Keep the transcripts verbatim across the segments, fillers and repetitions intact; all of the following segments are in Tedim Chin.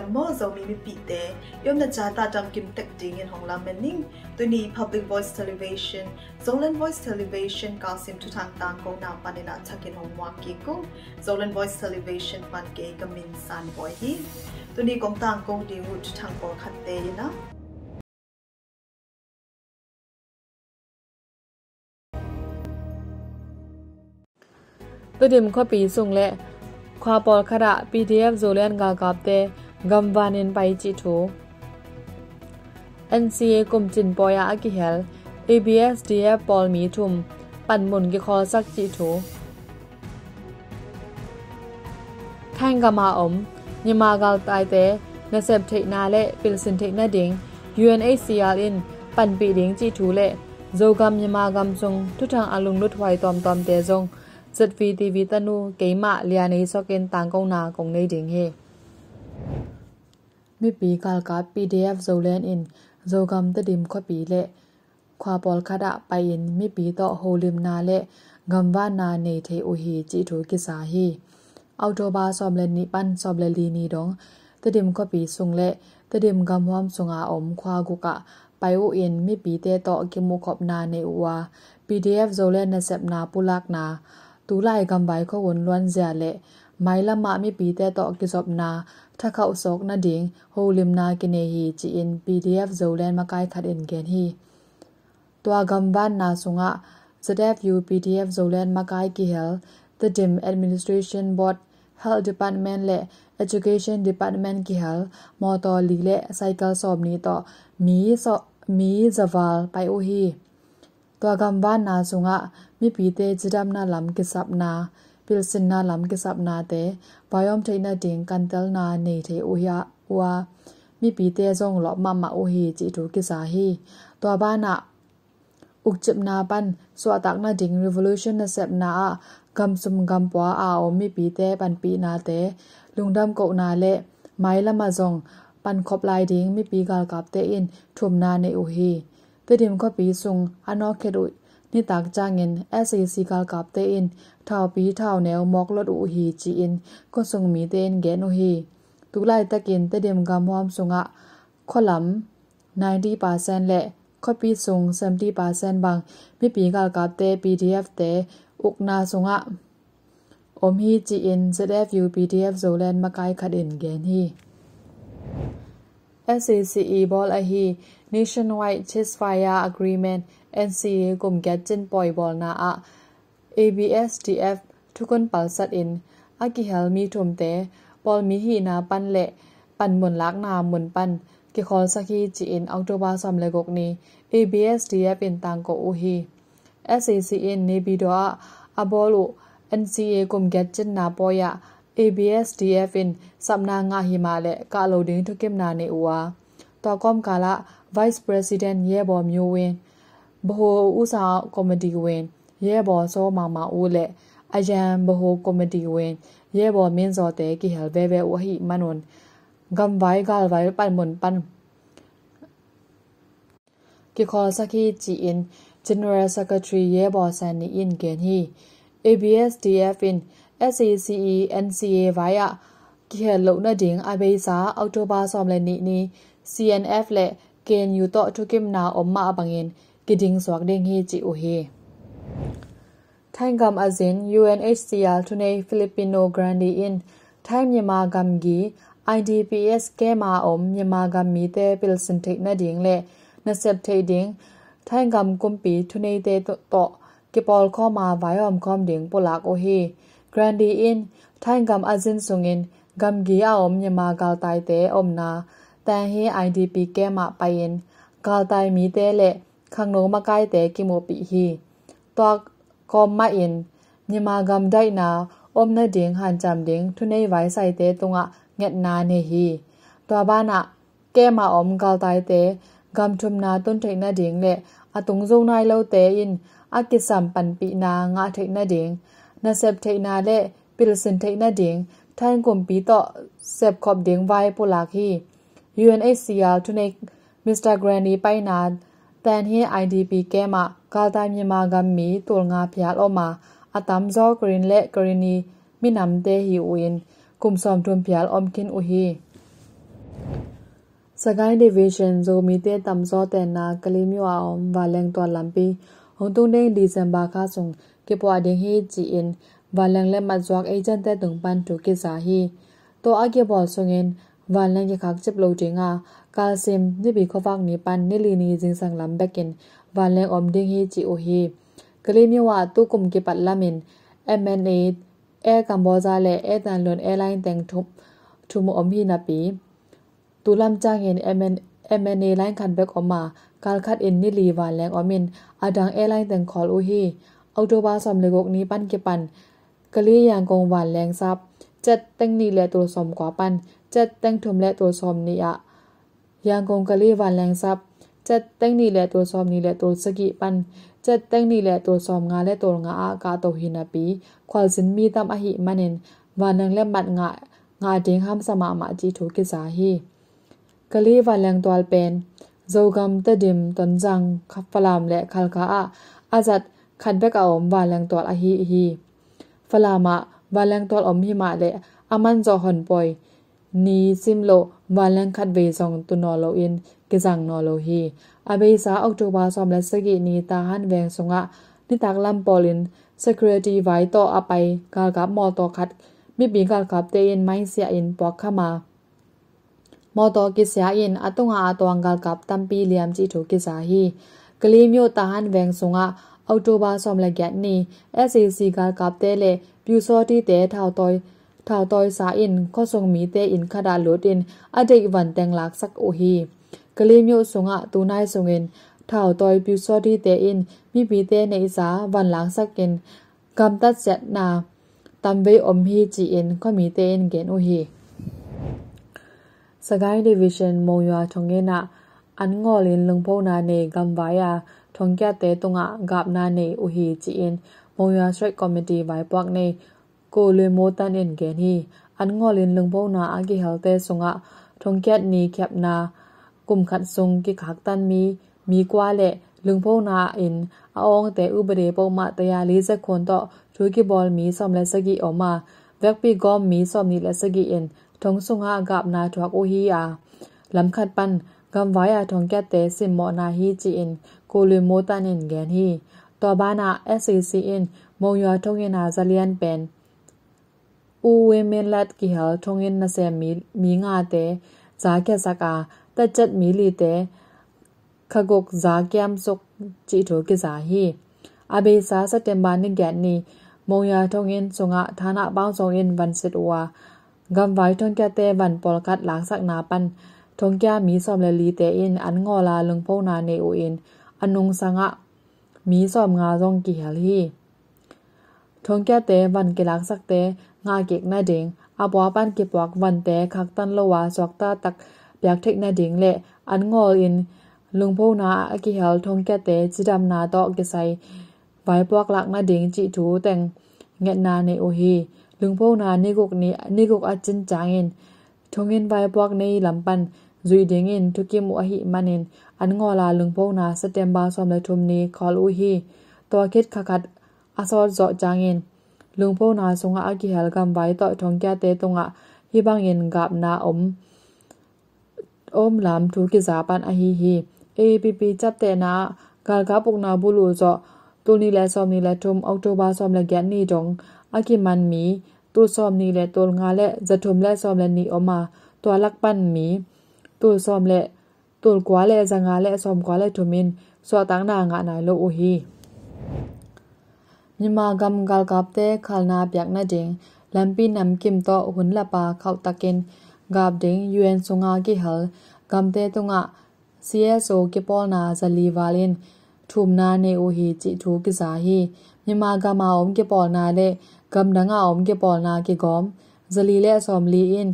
Maw Zomi mipite, i omna ciat ah damkim tek dingin hong lamen ning. Tuni Public Voice Television, Zoland Voice Television kalsim thuthang tangkona panin a thakin hong muak kik ung. Zoland Voice Television pan kei ka min San Bawi hi. Tuni kong tangko ding uh thuthang pawlkhatte in ah, Tedim khuapi sung le khua pawlkhat ah P D F Zoland galkapte gamvanin pai cih thu. N C A kumcin pawi ah a kihel A B S D F pawlmi thum panmun kikhawlsak cih thu. Thainggam a om Myanmar galtaite nasep theihna le pilsin theihna ding U N H C R in panpih ding cih thu le Zogam Myanmar gam sung thuthang a lunglut huai tuamtuamte zong Z V T V tanu keimah Lian Ei Sok in tangkona kong nei ding hi. Mipi galkap P D F Zoland in Zogam Tedim khuapi le khua pawlkhat ah pai-in mipi tawh holimna le gamvanna nei thei uh hi cih thu kisa hi. October sawm le nih pan sawm le li ni dong Tedim khuapi sung le Tedim gamhuam sunga om khua guk ah pai uh in mipite tawh kimuhkhopna nei uh a, P D F Zoland nasepna pulakna, tulai gamvai khuahun luanzia le mailam ah mipite tawh kizopna thakhauh sawk nading holimna kinei hi ci-in P D F Zoland makai khat in gen hi. Tua gamvanna sungah Z F U P D F Zoland makai kihel, Tedim Administration Board, Health Department le Education Department kihel mawtaw li le cycle sawm nih tawh mi, mi zaval pai uh hi. Tua gamvanna sungah mipite cidamna lam kisapna, pilsinna lam kisapnate vaiawm theih nading kantelna nei thei uh hi a, uh a, mipite zong lawp mahmah uh hi cih thu kisa hi. Tua banah ukcipna pan suahtak nading revolution nasepna ah gamsum gampua a om mipite panpihnate lungdam kohna le mailam ah zong pankhop lai ding mipi galkapte in thumna nei uh hi. Tedim khuapi sung a nawkkhiat uh nitak ciangin S A C galkapte in thaupi thauneu mawklot uh hi ci-in khuasung mite in gen uh hi. Tulaitakin Tedim gamhuam sungah khualam ninety percent le khuapi sung seventy percent bang mipi galkapte P D F te ukna sungah om hi ci-in Z F U P D F Zoland makai khat in gen hi. S A C E bawl ahi Nationwide Ceasefire Agreement, N C A, kum giat cin pawi bawlna ah A B S D F thukhun palsat in a kihel mi thumte pawlmi hihna pan le panmun lakna mun pan kikhawlsak hi ci-in October sawm le guk ni A B S D F in tangko uh hi. S A C in Naypyidaw ah a bawl uh N C A kum giat cinna pawi ah A B S D F in sapna ngah hi mah le kah lo ding thukimna nei uh a, tua kawmkal ah Vice President Ye Baw Myo Win, Baho Usa Committee Win Ye Baw Saw Maung Maung U le Ayam Baho Committee Win Ye Baw Min Zaw te kihel veve uh ahih manun gamvai galvai panmun pan kikhawlsak hi ci-in General Secretary Ye Baw San Ni in gen hi. A B S D F in S A C E N C A vai ah kihel loh nading a beisa October sawm le nih ni C N F le K N U tawh thukimna om mah bangin kiding suak ding hi ci uh hi. Thainggam a zin U N H C R thunei Filipino Grandi in Thai Myanmar gamgi I D P S camp a om Myanmar gam mite pilsin theih nading le nasep theih ding Thainggam kumpi thuneite tawh kipawlkhawm a vaihawmkhawm ding pulak uh hi. Grandi in Thainggam a zin sungin gamgi a om Myanmar galtaite omna Tanghe I D P camp ah pai-in galtai mite le khangno makaite kimuhpih hi. Tua kawm mahin Myanmar gam daihna om nading hanciam ding thunei vaisaite tungah ngetna nei hi. Tua banah camp a om galtaite gam thumna tun theih nading le a tung zo nai lote in a kisam panpihna ngah theih nading, nasep theihna le pilsin theih nading Thai kumpi tawh sepkhop ding vai pulak hi. U N H C R thunei Mister Grandi paina Tanghe I D P camp ah galtai Myanmar gam mi tul nga phial om a, a tamzaw Karen le Karenni minamte hi uh in kum sawmthum phial om khin uh hi. Sagaing Division Zomite tamzaw tenna Kalaymyo a om vanleng tual lampi hong tung ding December kha sung kipuah ding hi ci-in vanleng le matzuak agent te tung pan thu kiza hi. Tua a kibawl sungin vanleng kikhak cip lo dinga kalsim Nipi khuavak ni pan nili ni zingsang lam bekin vanleng om ding hi ci uh hi. Kalaymyo ah tukum kipat lamin M N A, Air Cambodia le Air Tanlun Airline teng thum, thum om hi napi tulam ciangin M N, M N A line khat bek om a, kalkhat in nili vanleng om in adang airline teng khawl uh hi. October sawm le guk ni pan kipan Kali Yangon vanleng sap cet teng nih le tul sawm kua pan cet teng thum le tul sawm nih ah Yangon Kali vanleng sap cet teng nih le tul sawm nih le tul sagih pan cet teng nih le tul sawm nga le tul nga ah kahto hi napi khualzin mi tam ahih manin vanleng le mat ngah, ngah ding hamsa mahmah cih thu kiza hi. Kali vanleng tual pen Zogam, Tedim, Tonzang, Falam le Khalkha ah a zat khat bek a om vanleng tual ahi hi. Falam ah vanleng tual om hi mah le a man zawh honpawi ni sim loh vanleng khat vei zong tu naw loin kizang naw lo hi. A beisa October sawm le sagih ni Tahan veng sungah nitak lam pawlin security vai tawh a pai galkap mawtaw khat mipi galkapte in maisiah in puakkham a mawtaw kisia in a tunga a tuang galkap tampi liam cih thu kiza hi. Kalaymyo Tahan veng sungah October sawm le giat ni S A C galkapte le pyusawtite thautawi, thautawi sa in khuasung mite inn khatah lut in a deih van teng laksak uh hi. Kalaymyo sungah tunai sungin thautawi pyusawtite in mipite neihsa van laksak in gamtat siatna tamvei om hi ci-in khuamite in gen uh hi. Sagaing Division Monywa thonginn ah an ngawlin lungphona nei gamvai a thongkiatte tungah gapna nei uh hi ci-in Monywa Strike Committee vaipuak nei Ko Lun Mo Tan in gen hi. An ngawlin lungphona a kihelte sungah thongkiat ni khiapna kum khat sung kikhaktan mi, mi kua le lungphona in a awngte upade pohmah taya li zekhun tawh thu kibawl mi sawm le sagih om a, vekpi gawm mi sawm nih le sagih in thong sungah gapna thuak uh hi a, lamkhat pan gamvai a thongkiatte simmawhna hi ci-in Ko Lun Mo Tan in gen hi. Tua banah S A C in Monywa thonginn a zalian pen U Women Led kihel thonginn nasem mi, mi ngate za khiasak a, tatcet mi lite khaguk za kiamsuk cih thu kiza hi. A beisa September ni giat ni Monywa thonginn sungah thanah bang zong in van sit uh a, gamvai thongkiate van pawlkhat laksakna pan thongkia mi sawm le lite in an ngawla lungphona nei uh in a nungsangah mi sawm nga zong kihel hi. Thongkiate van kilaksakte ngahkik nading, a pua pan kipuak vante khaktan lo a suakta tak piak theih nading le an ngawl in lungphona a kihel thongkiate cidamna tawh kisai vaipuak lak nading cih thu teng ngetna nei uh hi. Lungphona niguk ni, niguk a cin ciangin thonginn vaipuak nei lam pan zuih dingin thukim uh ahih manin an ngawla lungphona September sawm le thum ni khawl uh hi. Tua khit khakhat a sawt zawh ciangin lungphona sungah a kihel gamvai tawh thongkiate tungah hih bangin gapna om, om lam thu kiza pan ahi hi. A P P ciaptehna ah galkap ukna buluh zawh tul nih le sawm nih le thum October sawm le giat ni dong a kiman mi tul sawm nih le tul nga le za thum le sawm le nih om a, tua lak pan mi tul sawm le tul kua le za nga le sawm kua le thum in suahtakna ngah nai lo uh hi. Myanmar gam galkapte khalna piak nading lampi namkim tawh hun lapa khauhtakin gap ding U N sunga kihel gamte tungah C S O kipawlna zali val in thumna nei uh hi cih thu kiza hi. Myanmar gama om kipawlna le gamdanga om kipawlna kigawm zali le sawmli in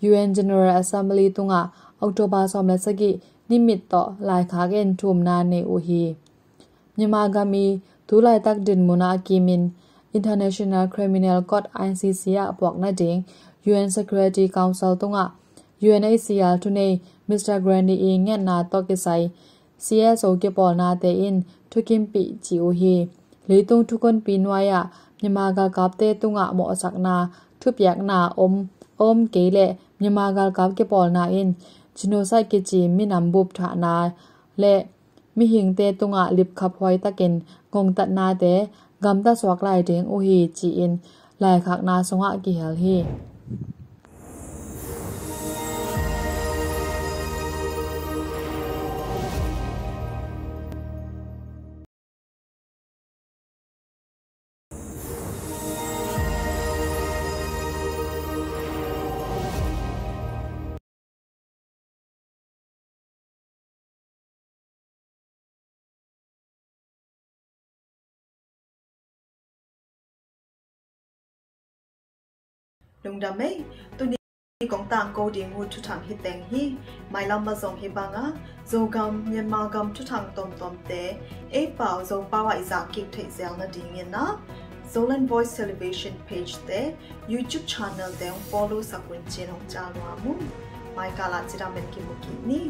U N General Assembly tungah October sawm le sagih nimit tawh laikhak in thumna nei uh hi. Myanmar gam i tulaitak dinmun a kimin International Criminal Court, I C C, ah puak nading U N Security Council tungah U N H C R thunei Mister Grandi i ngetna tawh kisai C S O kipawlnate in thukimpih ci uh hi. Leitung thukunpi nuai-ah Myanmar galkapte tungah mawhsakna thupiakna om, om kei leh Myanmar galkap kipawlna in genocide kici minam bup thahna le mihingte tungah lipkhaphuai takin ngongtatnate gamta suak lai ding uh hi ci-in laikhakna sungah kihel hi. Lungdam ei, tuni kong tangko ding uh thuthang hi teng hi. Mailam a zong hi banga Zogam, Myanmar gam thuthang tomtomte ei pau Zopau ah i zak kik theih zel nadingin ah Zoland Voice Television page te, YouTube channel te hong follow sak un ci-in hong ca nuam ung. Mai kal ah cidam in kimu kik ni.